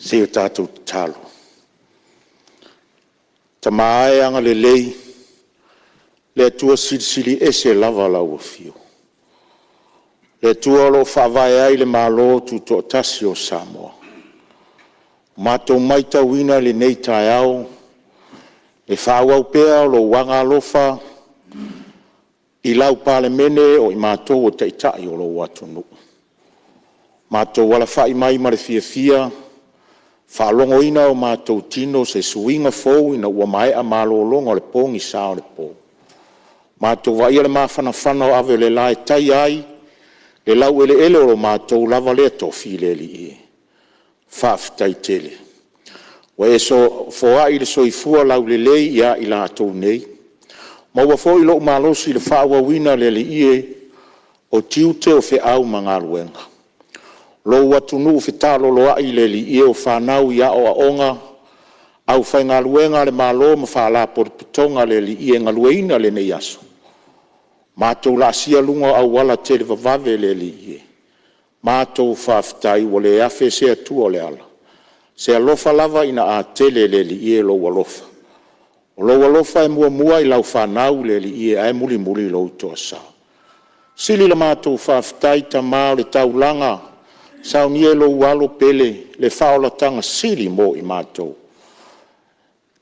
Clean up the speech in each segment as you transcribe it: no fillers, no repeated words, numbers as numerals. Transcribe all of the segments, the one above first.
Se i o tatou tatalo. Tama e agalelei, le Atua Silisili Ese lava lau Afio. Le Atua o lo o faavae ai le Malo Tutoatasi o Samoa. Ua matou matauina i lenei taeao le faaauau pea o lou agaalofa i lau Palemene o i matou o Taitai o lou atunuu. Matou alafai mai ma le fiafia, faalogoina e o matou tino se suiga fou ina ua maea malologa o le pogisa o le po. Matou vaaia le mafanafana o ave o le la e taia ai le laueleele o lo matou lava lea tofi le Alii e, faafetai tele. Ua e foai le soifua laulelei ia i latou nei, maua foi lou malosi i le faaauauina le Alii e, o tiute o feau ma galuega. Lou atunuu fetaaloloai le Alii e, o fanau i aoaoga, aufaigaluega a le Malo ma Faalapotopotoga le Alii e galueaiina lenei aso, matou laasia luga o auala televavave le Alii e, matou faafetai ua le afe se atua o le ala, se alofa lava ina a tele e le Alii e lou alofa. O lou alofa e muamua i lau fanau le Alii e, ae mulimuli lou toasa. Sili la matou faafetai Tama o le taulaga saunia e lou Alo pele le faaolataga sili mo i matou,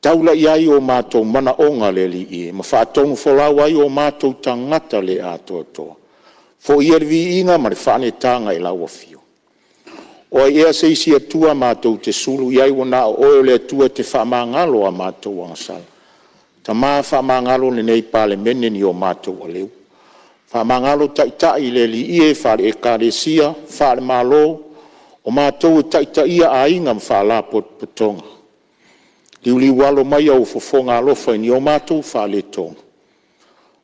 taula i ai o matou manaoga le Alii e, ma faatonufolau ai o matou tagata le atoatoa. Foia le viiga ma le faaneetaga i lau Afio. O ai ea se isi Atua matou te sulu i ai ua na o Oe o le Atua e te faamagalo a matou agasala. Tama faamagalo lenei Palemene i o matou aleu. Faamagalo Taitai le Alii e, faale-Ekalesia, faale-Malo, o matou e taitaia aiga ma faalapotopotoga, liuliualo maia ou fofoga alofa i ni o matou faaletonu.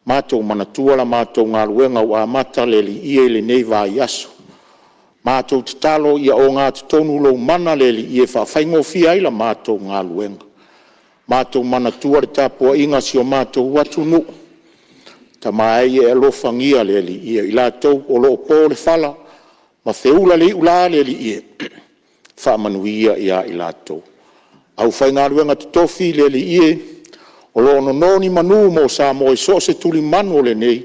Matou manatua la matou galuega ua amata le Alii e i lenei vaiaso. Matou tatalo ia ogatotonu lou mana le Alii e faafaigofie ai la matou galuega. Matou manatua le tapuaiga a si o matou atunuu. Tama e, ia e alofagia le Alii e, i latou o lo o po le fala ma feula le iula le Alii e, faamanuia ia i latou. Aufaigaluega totofi le Alii e, o lo o nono ni manu mo Samoa i so o se tulimanu o lenei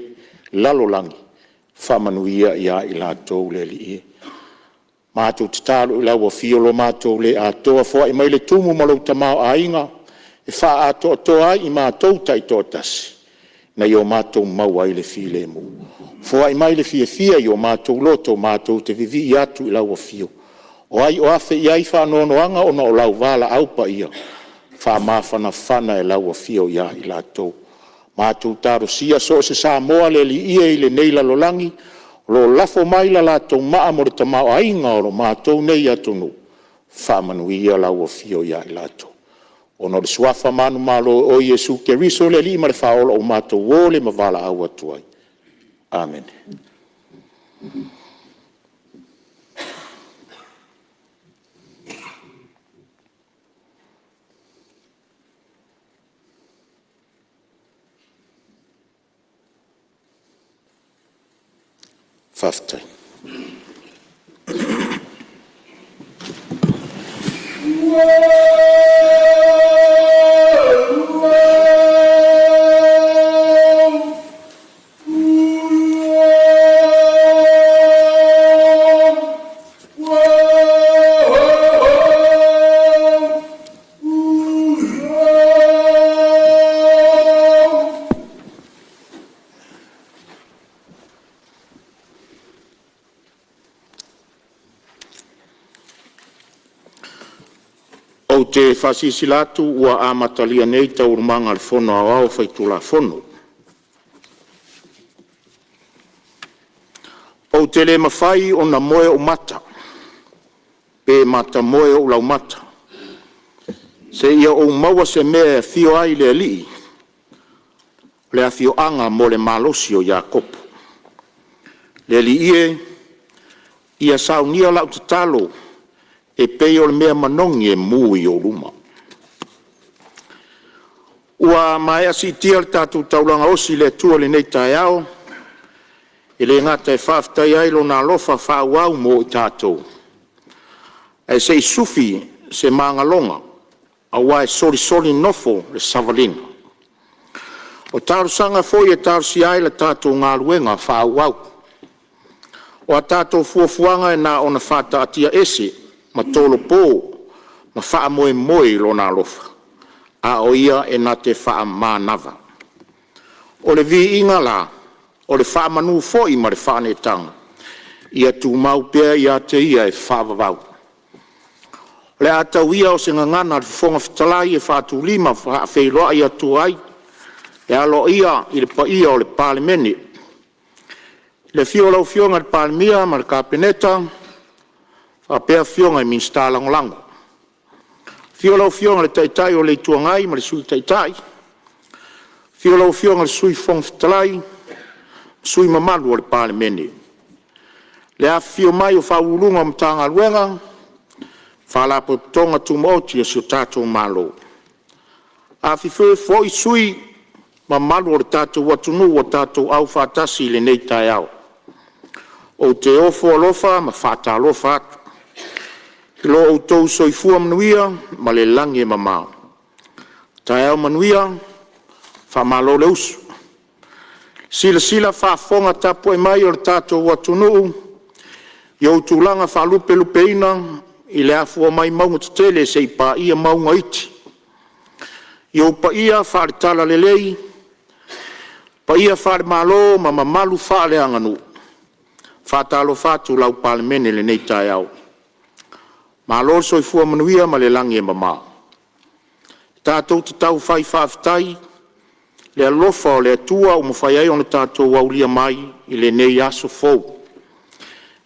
lalolagi, faamanuia ia i latou le Alii e. Matou tatalo i lau afio lo matou le atoa, foai mai le tumu ma lou tamaoaiga e faaatoatoa ai i matou taitoatasi, ina ia matou maua ai le filemu. Foai mai le fiafia i o matou loto matou te vivii atu i lau afio, o ai o afe i ai faanoanoaga ona o lau valaau paia, faamafanafana e lau afio ia i latou. Matou talosia so o se Samoa le Alii e i lenei lalolagi o lo o lafo mai le latou maa mo le tamaoaiga o lo matou nei atunuu, faamanuia lau afio ia i latou. Ona o le suafa manumalo o oe Iesu Keriso o le Alii ma le Faaola ua matou o lea ma valaau atu ai. Amene. Faafetai. Ou te faasilasila atu ua amatalia nei Taualumaga a le Fono Aoao Faitulafono. Ou te le mafai ona moe ou mata pe matamoe ou laumata seia ou maua se mea e afio ai le Alii, le afioaga mo le malosi o Iakopo. Le Alii e, ia saunia lau tatalo e pei o le mea manogi e mu i ou luma. Ua maea siitia le tatou taulaga osi i le Atua i lenei taeao, e le gata e faafetaia ai Lona alofa faaauau mo i tatou, ae se i sufi se magaloga aua e solisoli nofo le savaliga. O talosaga foi e talosia ai le tatou galuega faaauau. O a tatou fuafuaga na ona faataatiaese ma tolopo ma faamoemoe i Lona alofa, a o Ia e na te faamanava. O le viiga la, o le faamanu foi ma le faaneetaga, ia tumau pea ia te Ia e faavavau. O le a tau ia o se gagana a le Fofoga Fetalai e faatulima ma faafeiloai atu ai i le paia o le Palemene, i le afio o lau Afioga i le Palemia ma le Kapeneta faapea Afioga i Minisita Lagolago. Afio lau Afioga i le Taitai o le Itu Agai ma le Sui Taitai, afio lau Afioga i le Sui Fofoga Fetalai ma sui usufono mamalu o le Palemene. Le afifio mai o Ofisa Sili o Pulega o Matagaluega ma Faalapotopotoga Tumaoti a si o tatou Malo. Afifio foi sui usufono mamalu o le tatou atunuu ua tatou auai i lenei taeao. Ou te ofo alofa ma faatalofa atu i lo outou soifua manuia ma le lagi e mama. Taeao manuia, faamalo le usu. I le silasila faafofoga tapuai mai a lo tatou atunuu i ona tulaga faalupelupeina i le afua mai mauga tetele seia paia mauga iti, i ou paia faale-Talalelei, paia faale-Malo ma mamalu faaleaganuu, e faatalofa atu lau Palemene i lenei taeao. Malo le soifua manuia ma le lagi e mama. E tatou te taufai faafetai le alofa o le Atua ua mafai ai ona tatou aulia mai lenei aso fou.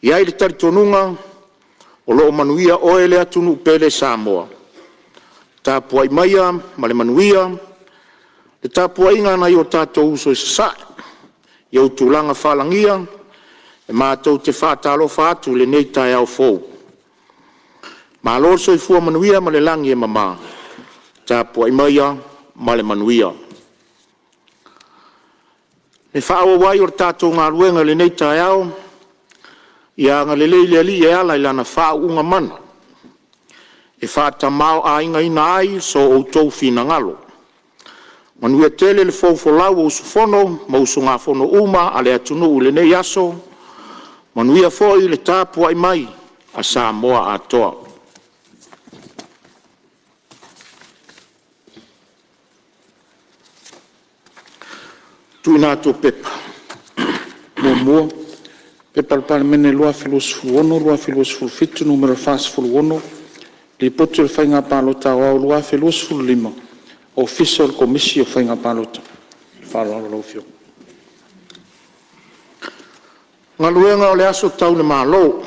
E i ai le talitonuga o lo o manuia oe le atunuu pele Samoa. Tapuai maia ma le manuia, le tapuaiga a nai o tatou uso i Sasae, i ou tulaga faalagia, e matou te faatalofa atu i lenei taeao fou. Malo le soifua manuia ma le lagi e mama, tapuai maia ma le manuia. Le faaauau ai o le tatou galuega i lenei taeao, ia agalelei le Alii e ala i Lana faauuga mana e faatamaoaigaina ai so outou finagalo. Manuia tele le folau a usufono ma usugafono uma a le atunuu i lenei aso, manuia foi le tapuai mai a Samoa atoa. 1. P.P.2026/2027 Nu.46, Lipoti o le Faiga Palota Aoao 2025 – Ofisa o le Komisi o Faiga Palota. Ma le faaaloalo lau Afioga. Galuega o le Aso Tau le Malo,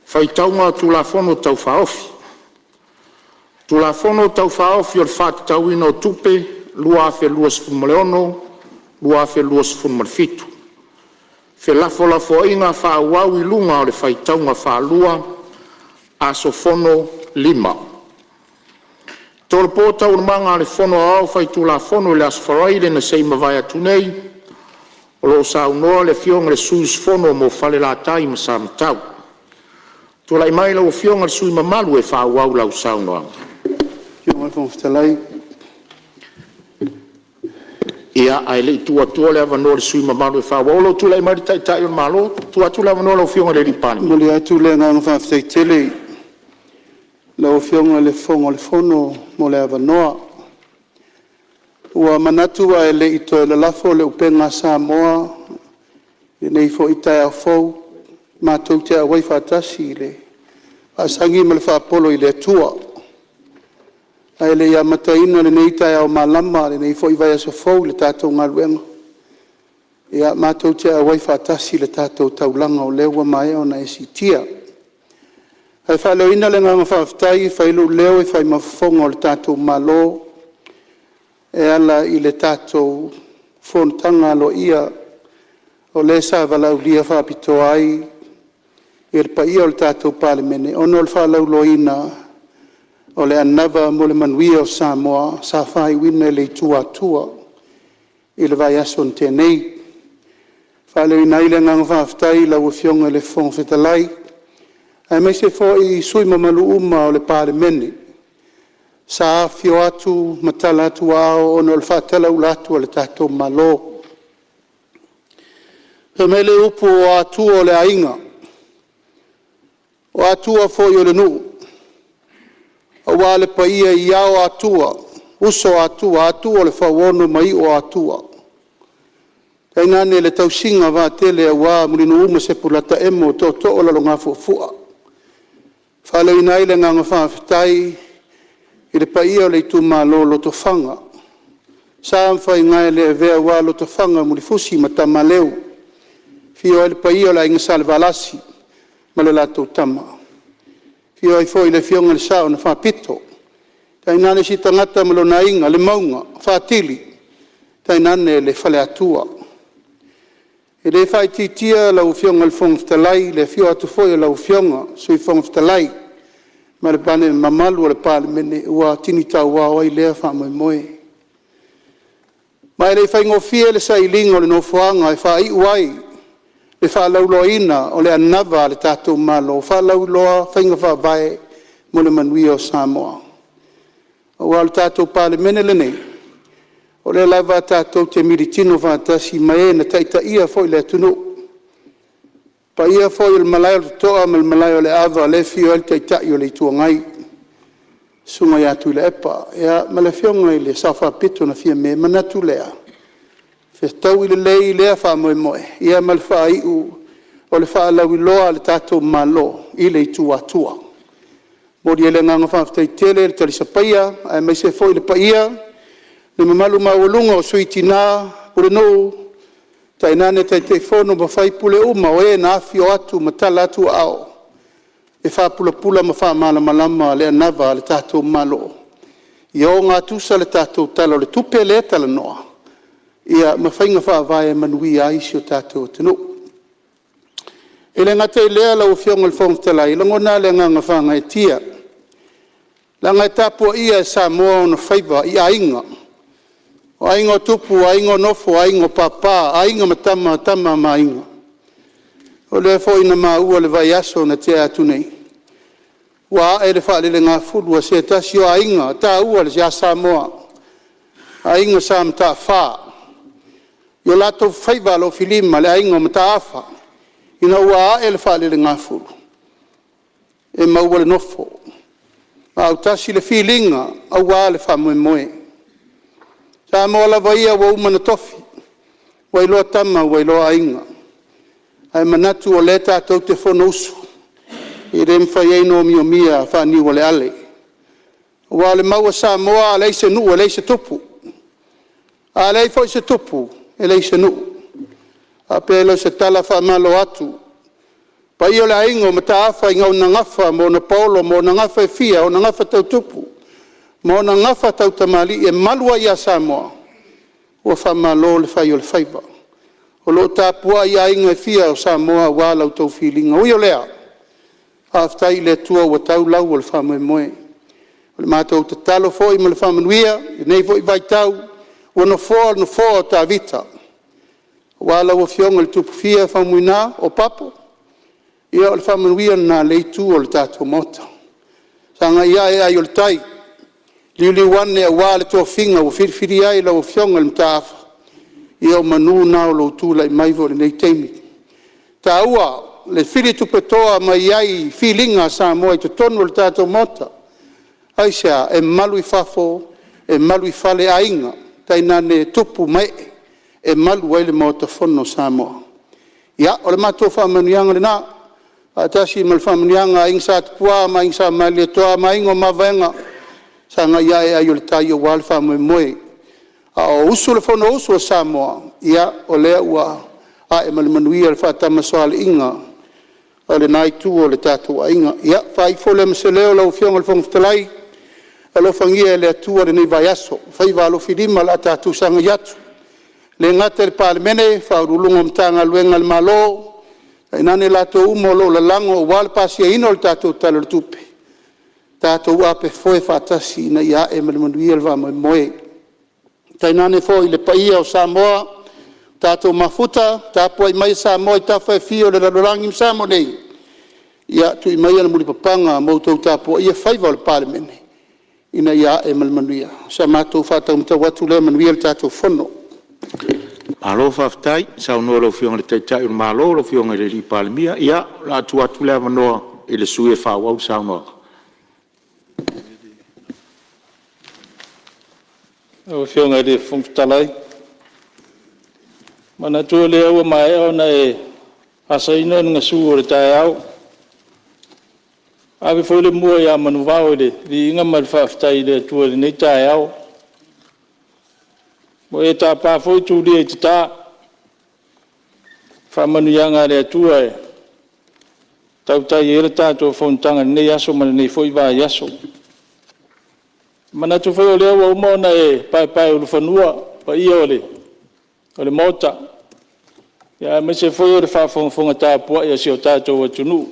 Faitauga o Tulafono Tau Faaofi. Tulafono Tau Faaofi o le Faatatauina o Tupe 2026/2027, felafolafoaiga faaauau i luga o le faitauga faalua – aso Fono 5. E tolopo Taualumaga a le Fono Aoao Faitulafono i le aso Faraile na se i mavae atu nei, o lo o saunoa le Afioga i le sui usufono mo Falelatai ma Samatau. Tulai mai lau Afioga i le sui usufono mamalu e faaauau lau saunoaga. Lau Afioga i le Fofoga Fetalai… Ia, ae le i tuu atua le avanoa i le sui usufono mamalu e faaauau, o lo o tulai mai le Taitai o le Malo. Tuu atu le avanoa i lau Afioga i le Palemia. E momoli atu le agaga faafetai tele i lau Afioga i le Fofoga o le Fono mo le avanoa. Ua manatu ae le i toe lalafo le upega a Samoa i lenei foi taeao fou, matou te auai faatasi i le faasagi ma le faapolo i le Atua. Ae le i amataina lenei taeao malama lenei foi vaiaso fou i le tatou galuega, ia matou te auai faatasi i le tatou taulaga o lea ua maea ona e siitia. Ae faaleoina le agaga faafetai e fai ai lou leo e fai ma fofoga o le tatou Malo e ala i le tatou fonotaga aloaia o lea sa valaaulia faapitoa ai le paia o le tatou Palemene ona o le faalauiloaina o le Anava mo le Manuia o Samoa sa faaiuina i le Itu Atua i le vaiaso na tea nei. E faaleoina ai le agaga faafetai i lau Afioga i le Fofoga Fetalai, aemaise foi sui usufono mamalu uma o le Palemene sa afifio atu ma tala atu aao ona o le faatalaula atu a le tatou Malo. Fai mai le upu, o Atua o le aiga, o Atua foi o le nuu, aua le paia i Ao o Atua, Uso o Atua, Atua o le Fauono ma Iu o Atua, tainane le tausiga vaatele aua Mulinuu ma Sepolataemo tootoo o Lalogafuafua. E faaleoina ai le agaga faafetai i le paia o le itumalo o Lotofaga, sa ma faiga e le avea aua Lotofaga, Mulifusi ma Tamaleu, afio ai le paia o le Aiga Salevalasi ma le latou Tama, afio ai foi le Afioga i le Sao na Faapito, tainane Sitagata ma lona aiga, le Mauga, Faatili tainane le Faleatua. E le faaitiitia lau Afioga i le Fofoga Fetalai i le afio atu foi o lau Afioga i le Sui Fofoga Fetalai ma le mamalu o le Palemene ua tini tauao ai lea faamoemoe. Ma e le i faigofie le sailiga o le nofoaga e faaiu ai le faalauiloaina o le anava a le tatou Malo, faalauiloa faiga faavae mo le manuia o Samoa. Aua o le tatou Palemene lenei, o lea lava tatou te militino faatasi ma e na taitaia foi le atunuu. Le paia foi o le Malae o le Totoa ma le Malae o le Ava lea e afio ai le Taitai o le Itu Agai, le Susuga ia Tuilaepa ma le Afioga i le Sao Faapito na Fiame. Ona manatu lea, fetaui lelei lea faamoemoe ma le faaiu o le faalauiloa a le tatou Malo i le Itu Atua. E momoli ai le agaga faafetai tele i le talisapaia aemaise foi le paia Le mamalu maualuga o Sui Tina, Pulenuu tainane Taitaifono ma sui usufono uma o e na afifio atu ma tala atu aao e faapulapula ma faamalamalama le anava a le tatou Malo ia ogatusa le tatou Tala o le Tupe lea e talanoa ma faiga faavae e manuia ai si o tatou atunuu. E le gata i lea lau Afioga i le Fofoga Fetalai, e lagona lava le agaga faagaeetia, leaga e tapuaia e Samoa ona faiva i aiga, o aiga o Tupu, o aiga o Nofo, aiga o Papa, Aiga ma Tama, Tama ma Aiga. O lea foi na maua i le vaiaso na tea atu nei, ua ae le faalelegafulu a se tasi o aiga taua ia Samoa, Aiga Sa Mataafa i o latou faiva alofilima le Aiga o Mataafa ina ua ae le faalelegafulu, e maua le nofo ma autasi le filiga aua le faamoemoe. O Samoa lava ia ua uma ona tofi, ua iloa Tama ua iloa Aiga, ae manatu o lea tatou te fonousu, e le mafai ai ona omiomia faaniualeale. Aua o le mau a Samoa a leai se nuu e leai se tupu, a leai foi se tupu, e leai se nuu. Ona faapea lea o se tala, faamalo atu i le paia o le Aiga o Mataafa i ona gafa ma ona paolo ma ona gafa e fia, ona gafa tau tupu ma ona gafa tautamalii e malu ai ia Samoa, ua faamalo le fai o le faiva. O lo o tapuai aiga e fia o Samoa aua la outou filiga. E ui o lea, faafetai i le Atua ua tau lau o le faamoemoe. O le matou tatalo foi ma le faamanuia i lenei foi vaitau, ua nofoa le nofoa o Tavita, aua lau Afioga i le Tupufia Faumuina Opapo, ia o le faamanuia lena a lea Itu o le tatou Maota. Sagai ane ai o le tai, liuliu ane aua le tofiga ua filifilia ai lau Afioga i le Mataafa, ia o manu na o lou tulai mai foi i lenei taimi. E taua le filitupetoa mai ai filiga a Samoa i totonu o le tatou Maota. Aisea? E malu i fafo, e malu i fale aiga, tainane tupu ma ee e malu ai le Maota Fono o Samoa. Ia, o le matou faamanuiaga lena, faatasi ma le faamanuiaga a Aiga Sa Tupua ma Aiga Sa Malietoa ma Aiga o Mavaega, sagai ane ai o le tai aua le faamoemoe. A o usu le Fonousu a Samoa, ia o lea ua ae ma le manuia le faatamasoaliiga a lena Itu o le tatou aiga. Ia, faaiu foi lea ma se leo lau Afioga i le Fofoga Fetalai, alofagia e le Atua lenei vaiaso, faiva alofilima o le a tatou sagai atu, e le gata i le Palemene, Ofisa Sili o Pulega o Matagaluega a le Malo, tainane i latou uma o lo o lalago aua le pasiaina o le tatou Tala o le Tupe, tatou apefoe faatasi ina ia ae ma le manuia le faamoemoe. Tainane foi le paia o Samoa ua tatou mafuta, tapuai mai Samoa i tafa e fia o le lalolagi ma Samoa nei, ia tui maia le mulipapaga ma outou tapuaia faiva o le Palemene ina ia ae ma le manuia. O sa matou faataumatau atu lea, manuia le tatou Fono. Malo faafetai saunoa i lau Afioga i le Taitai o le Malo lau Afioga i le Palemia. Ia, o le a tuu atu le avanoa i le sui usufono e faaauau le saunoaga. Lau Afioga i le Fofoga Fetalai, e manatu o lea ua maea ona e asaina le gasu o le taeao. Ua ave foi le mua ia manuvao i le viiga ma le faafetai i le Atua i lenei taeao. Ua e tapa foi tulia i tata i faamanuiaga a le Atua e tautai ai le tatou fonotaga i lenei aso ma lenei foi vaiaso. E manatu foi o lea ua uma ona e paepaeulufanua paia o le Maota, aemaise foi o le faafogafoga tapuai a si o tatou atunuu.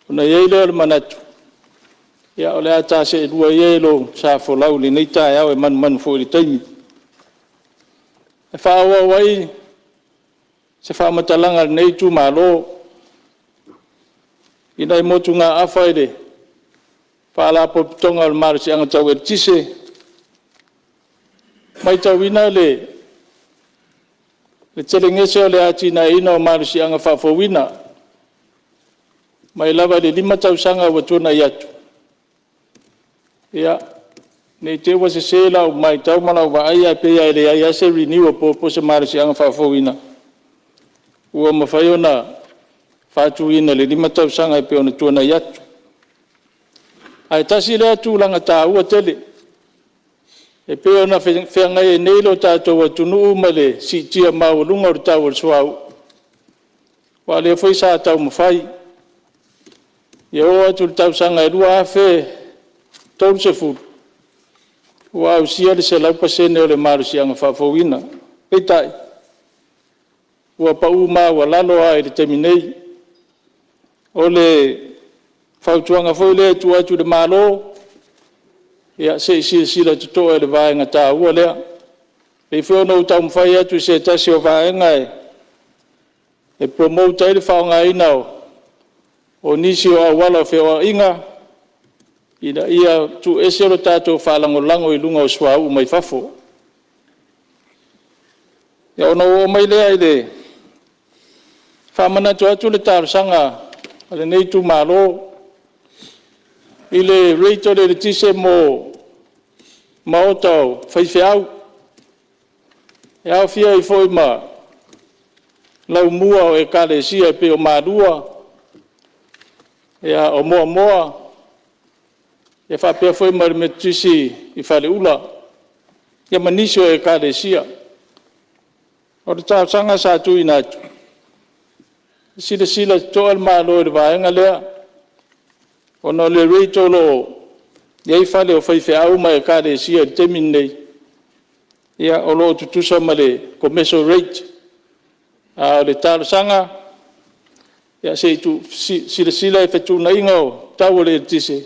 Ona i ai lea o le manatu, ia o le a ta seelua ia i lou sa folau i lenei taeao e manumanu foi i le taimi. E faaauau ai se faamatalaga a lenei itumalo i nai motugaafa i le Faalapotopotoga o le Malosiaga Tau Eletise. E matauina le telegese o le atinaeina o malosiaga faafouina, mai lava i le 5 tausaga ua tuanai atu, ia, ne i te i ua sese lau matau ma lau vaai, ae pei lava e leai lava se renewable po o se malosiaga faafouina ua mafai ona faatuina i le 5 tausaga e pei ona tuanai atu. Ae tasi lea tulaga taua tele e E pei ona feagai ai nei lo tatou atunuu ma le siitia maualuga o le tau o le suauu, aua o lea foi sa taumafai ia oo atu i le tausaga 2030 ua ausia le 100% o le malosiaga faafouina. Peitai, ua pau maualalo lava i le taimi nei. O le fautuaga foi lea e tuu atu i le Malo, ia se i silasila totoa i le vaega taua lea. E pei foi ona ou taumafai atu i se tasi o vaega e promote ai le faaaogaina o nisi o auala o feoaiga ina ia tuuese lo tatou faalagolago i luga o suauu mai fafo. Ia, ona ou oo mai lea i le faamanatu atu le talosaga a lenei itumalo i le rate o le eletise mo maota o faifeau, e aofia ai foi ma laumua o Ekalesia e pei o Malua, o Moamoa, faapea foi ma le Metotisi i Faleula, ia ma nisi o Ekalesia. O le talosaga sa tuuina atu, silasila totoa le Malo i le vaega lea, ona o le rate o lo o i ai fale o faifeau ma Ekalesia i le taimi lenei, o lo o tutusa ma le commercial rate. A o le talosaga, ia se i silasila i fetuunaiga o tau o le eletise,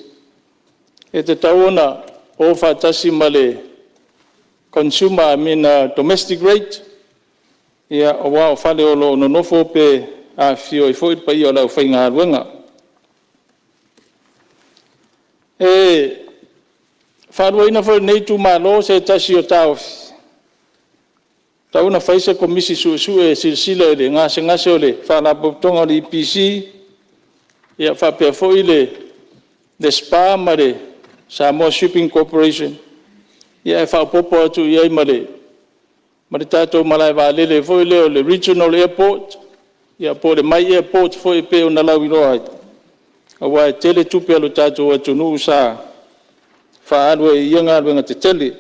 e tatau ona o faatasi ma le consumer, I mean domestic rate, aua o fale o lo o nonofo pe afifio ai foi le paia o le aufaigaluega. E faaluaina foi e lenei itumalo se tasi o taofi, e tatau ona fai se Komisi Suesue e silasila i le gasegase o le Faalapotopotoga o le EPC, faapea foi le SPA ma le Samoa Shipping Corporation, ae faaopoopo atu i ai ma le tatou malaevaalele foi lea o le Regional Airport, po o le my Airport foi e pei ona lauiloa ai, aua e tele tupe a lo tatou atunuu sa faaalu ai i ia galuega tetele.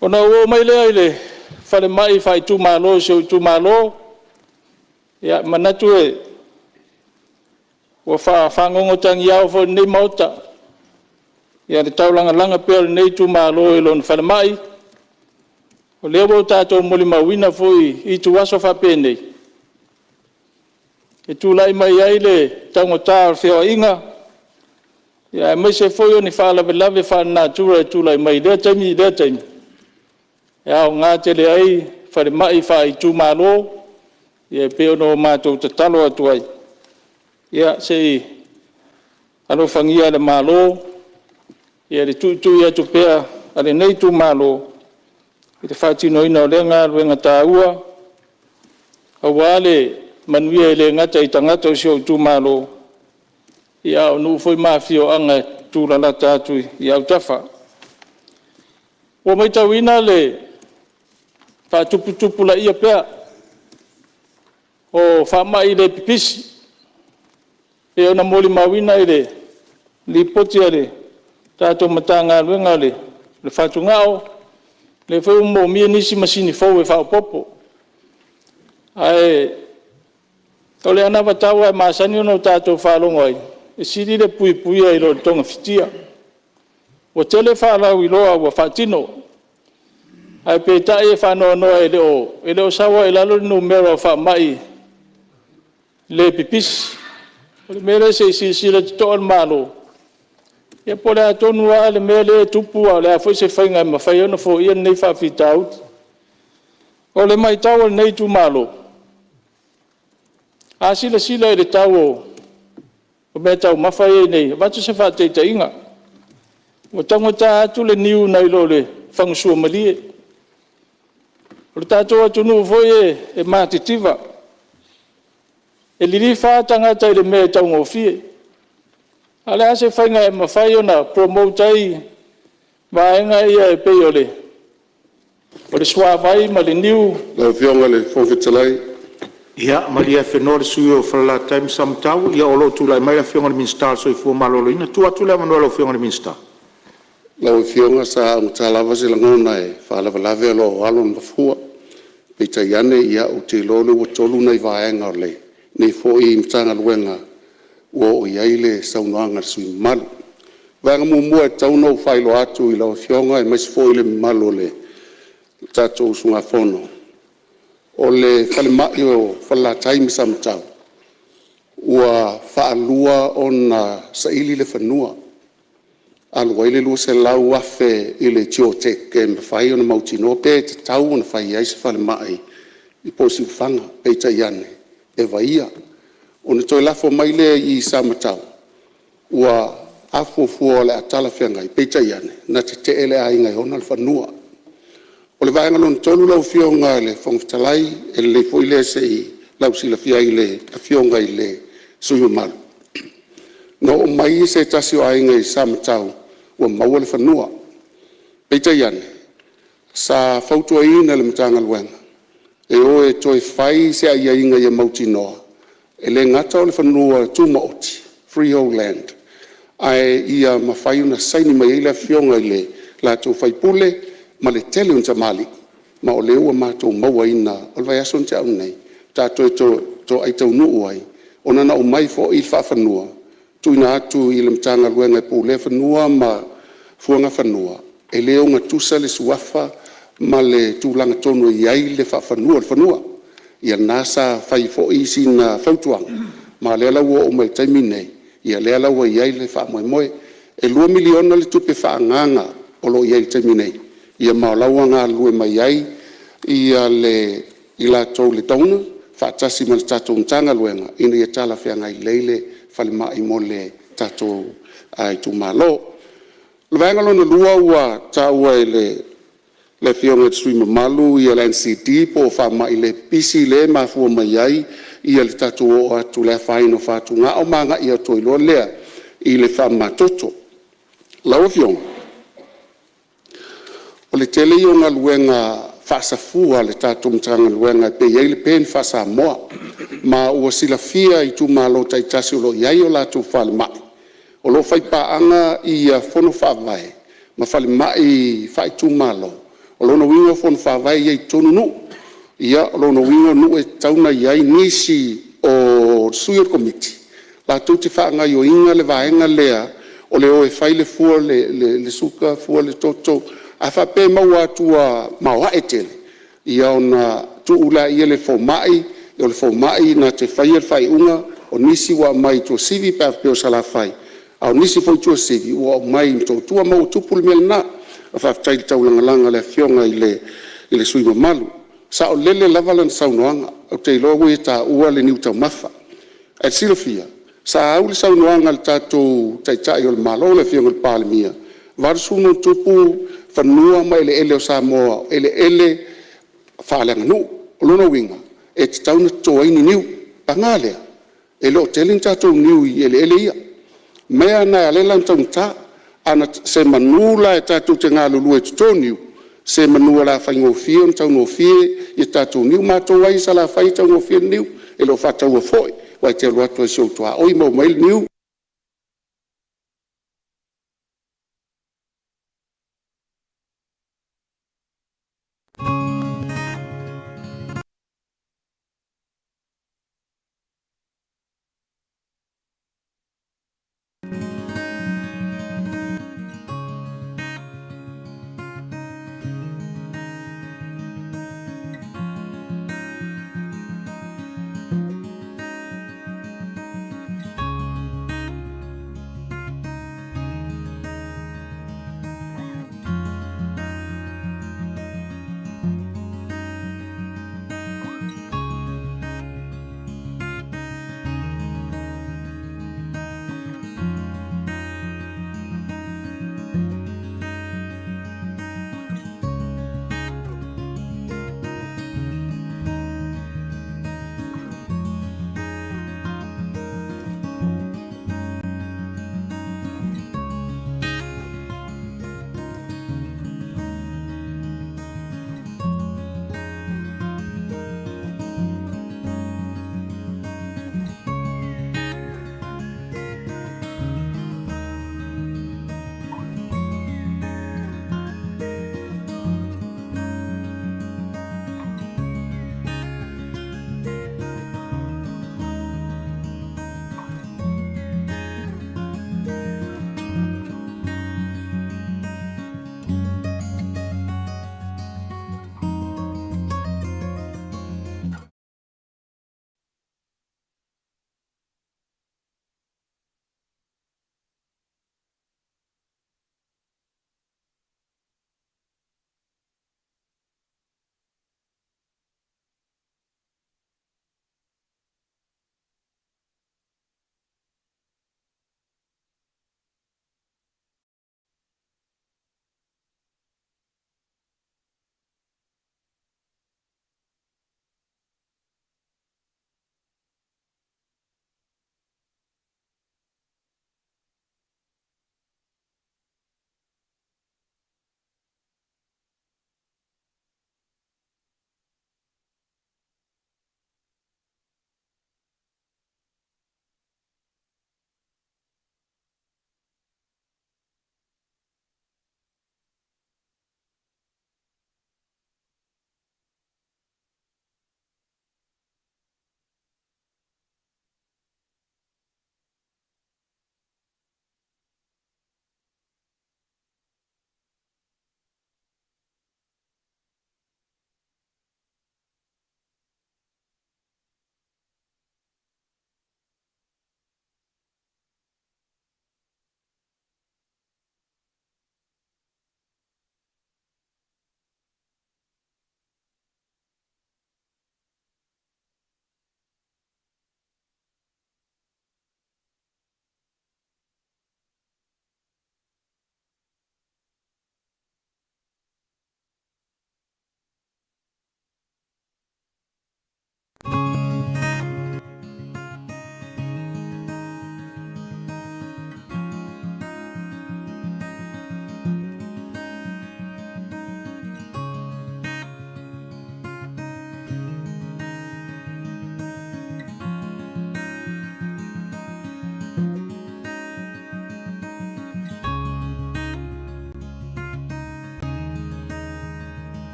Ona ou oo mai lea i le falemai faaitumalo i si ou itumalo. Ia, e manatu ua faafagogotagiao foi i lenei Maota le taulagalaga pea o lenei itumalo i lona falemai. O lea ua tatou molimauina foi i ituaso faapenei, e tulai mai ai le taugata o feoaiga, aemaise foi o ni faalavelave faalenatura e tulai mai i lea taimi i lea taimi, e aoga tele ai falemai faaitumalo, e pei ona matou tatalo atu ai, ia se i alofagia e le Malo le tuitui atu pea a lenei itumalo i le faatinoina o lea galuega taua, aua le manuia e le gata i tagata o si ou itumalo, a o nuu foi ma afioaga e tulalata atu i autafa. Ua matauina le faatuputupulaia pea o faamai le pipisi, pei ona molimauina i le Lipoti a le tatou Matagaluega o Fatugao, o lea foi ua moomia nisi masini fou e faaopoopo. Ae o le anavatau lava e masani ona tatou faalogo ai, e sili le puipuia i lo le togafitia. Ua tele faalauiloa ua faatino, ae peitai e faanoanoa e le o sau lava i lalo le numera o faamai le pipisi. O le mea lea se i silasila totoa le Malo po o le a tonu lava le mea lea e tupu a o le a foi se faiga e mafai ai ona foia lenei faafitauli. O le matau a lenei itumalo, a silasila i le tau o meataumafa ia e i ai nei, avatu se faataitaiga, ua taugata atu le niu nai lo le fagu suamalie. O le tatou atunuu foi e matitiva, e lilifa lava tagata i le mea e taugofie. A o le a se faiga e mafai ona promote ai vaega ia e pei o le suavai ma le niu? Lau Afioga i le Fofoga Fetalai… Ia malie afenoa le sui usufono mo Falelatai ma Samatau o lo o tulai mai le Afioga i le Minisita o le Soifua Maloloina. E tuu atu le avanoa i lau Afioga i le Minisita. Lau Afioga sa augata lava se lagona e faalavelave a o alo le mafua, peitai ane ou te iloa o lea ua tolu nai vaega o lenei foi Matagaluega ua oo i ai le saunoaga a le sui usufono mamalu. O le vaega muamua e tatau ona ou faailoa atu i lau Afioga aemaise foi le mamalu o le tatou usugafono, o le falemai o Falelatai ma Samatau, ua faalua ona saili le fanua, alu ai le $200,000 i le Geotech e mafai ona mautinoa pe tatau ona fai ai se falemai po o Siufaga, peitai ane, e vaia. Ona toe lafo mai lea i Samatau, ua afuafua o le a talafeagai, peitai ane, na tetee le aiga e ona le fanua. O le vaega lona tolu lau Afioga i le Fofoga Fetalai, e lelei foi lea se i lausilafia ai e le Afioga i le sui usufono mamalu, na oo mai se tasi o aiga i Samatau ua maua le fanua, peitai ane, sa fautuaina e le Matagaluega e o e toe fai se aiaiga ia mautinoa e le gata o le fanua tumaoti freehold land, ae ia mafai ona saini mai ai le afioga i le latou faipule ma le tele o ni tamalii, ma o lea ua matou mauaina o le vaiaso na tea atu nei faatoa toe toai taunuu ai, ona na aumai foi le faafanua tuuina atu i le Matagaluega e Pulea Fanua ma Fuagafanua, e le ogatusa le suafa ma le tulaga tonu e i ai le faafanua o le fanua. Ia lena sa fai ai foi sina fautuaga, ma o lea la ua oo mai i le taimi lenei, ia lea la ua i ai le faamoemoe. E $2 miliona le tupe faaagaaga o lo o i ai i le taimi nei, ia ma o la e ua galulue mai ai i latou le donor faatasi ma le tatou Matagaluega ina ia talafeagai lelei le falemai mo le tatou itumalo. O le vaega lona lua ua taua e le Afioga i le sui usufono mamalu le NCD po o faamai le pipisi lea e mafua mai ai le tatou oo atu i le afaina o fatugao ma agai atu ai loa lea i le faamamatoto. Lau Afioga, o le tele ia o galuega faasafua a le tatou Matagaluega e pei e i ai le PEN faa-Samoa, ma ua silafia e itumalo taitasi o lo o i ai o latou falemai, o lo o faipaaga fono faavae ma falemai faaitumalo. O lona uiga o fono faavae ia e i totonu o nuu. Ia, o lona uiga o nuu e tatau ona i ai nisi o sui o le komiti latou te faagaoioiga le vaega lea o le o e fai le fua o le suka, fua le toto. A faapea e maua atu ua maoae tele, ia ona tuu lea i le fomai, o le fomai na te faia le faaiuga, o nisi ua aumai i Tuasivi pe a faapea o Salafai, a o nisi foi i Tuasivi ua aumai i Motootua ma ua tupu le mea lena. Faafetai i le taulagalaga a le Afioga i le sui usufono mamalu. E saolele lava lana saunoaga, ou te iloa ua ia taua le niu taumafa. Ae silafia, sa au le saunoaga a le tatou Taitai o le Malo le Afioga i le Palemia, e 80+ fanua ma eleele o Samoa o eleele faaleaganuu. O lona uiga e tatau ona toto ai ni niu. Paga lea, e le o tele ni tatou niu i eleele ia. O le mea lena e ala ai la ona taugata. Semanu la tatou te galulue e toto niu, semanu o le a faigofie ona taugofie a tatou niu. O matou lava ia i Salafai e taugofie le niu, e le o faataua foi, aua e te alu atu lava i si ou tuaoi maua mai ai le niu.